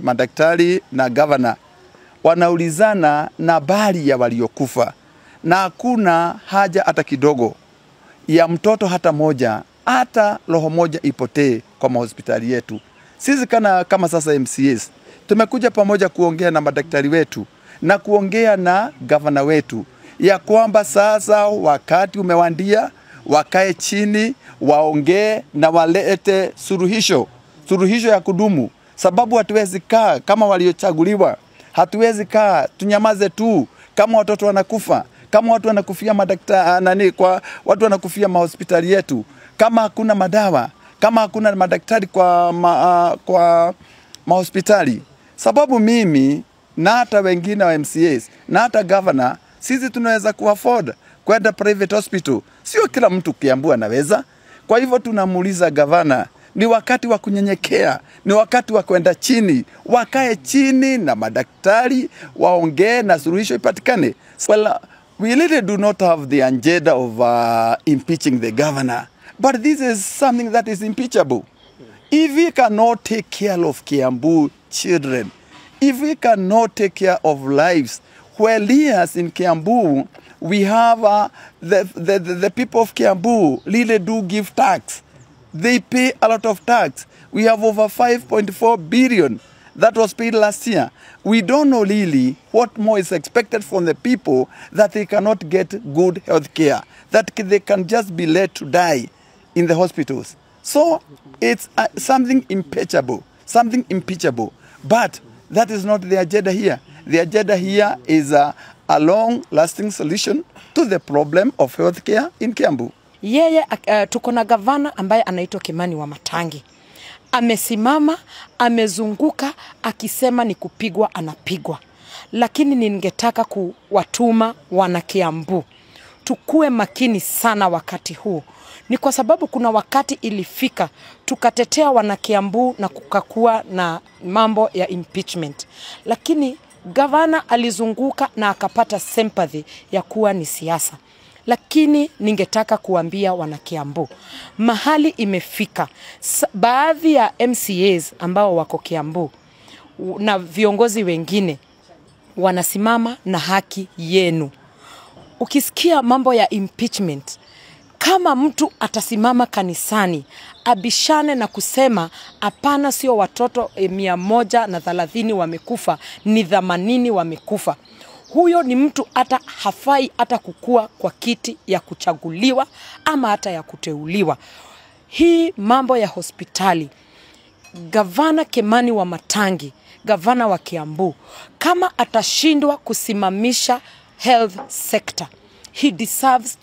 Madaktari na governor wanaulizana na bali ya waliokufa, na hakuna haja hata kidogo ya mtoto hata moja, hata roho moja ipotee kwa mahospitali yetu. Sisi kama sasa MCAs tumekuja pamoja kuongea na madaktari wetu na kuongea na governor wetu ya kwamba sasa wakati umewandia, wakae chini, waongee na walete suluhisho, suluhisho ya kudumu. Sababu hatuwezi kaa kama waliochaguliwa, hatuwezi kaa tunyamaze tu kama watoto wanakufa, kama watu wanakufia madaktari, kwa watu wanakufia mahospitali yetu, kama hakuna madawa, kama hakuna madaktari kwa mahospitali. Sababu mimi na hata wengine wa MCAs na hata governor, sisi tunaweza kuafford kwenda private hospital. Sio kila mtu Kiambu anaweza. Kwa hivyo tunamuuliza governor, ni wakati wa kunyenyekea, ni wakati wa kwenda chini, wakae chini na madaktari waongee na suluhisho ipatikane. Well, we really do not have the agenda of impeaching the governor, but this is something that is impeachable. If we cannot take care of Kiambu children, if we cannot take care of lives, whereas in Kiambu we have the people of Kiambu really do give tax. They pay a lot of tax. We have over 5.4 billion that was paid last year. We don't know really what more is expected from the people, that they cannot get good health care, that they can just be let to die in the hospitals. So it's something impeachable, something impeachable. But that is not the agenda here. The agenda here is a long-lasting solution to the problem of healthcare in Kiambu. Yeye tuko na gavana ambaye anaitwa Kimani Wamatangi. Amesimama, amezunguka akisema ni kupigwa anapigwa. Lakini ningetaka kuwatuma wana Kiambu tukue makini sana wakati huu. Ni kwa sababu kuna wakati ilifika tukatetea wana Kiambu na kukakua na mambo ya impeachment. Lakini gavana alizunguka na akapata sympathy ya kuwa ni siasa. Lakini ningetaka kuambia wana Kiambu, mahali imefika, baadhi ya MCAs ambao wako Kiambu na viongozi wengine wanasimama na haki yenu. Ukisikia mambo ya impeachment, kama mtu atasimama kanisani abishane na kusema hapana, sio watoto 130 wamekufa, ni 80 wamekufa, huyo ni mtu hata hafai hata kukua kwa kiti ya kuchaguliwa ama hata ya kuteuliwa. Hii mambo ya hospitali, Gavana Kimani Wamatangi, gavana wa Kiambu, kama atashindwa kusimamisha health sector, he deserves to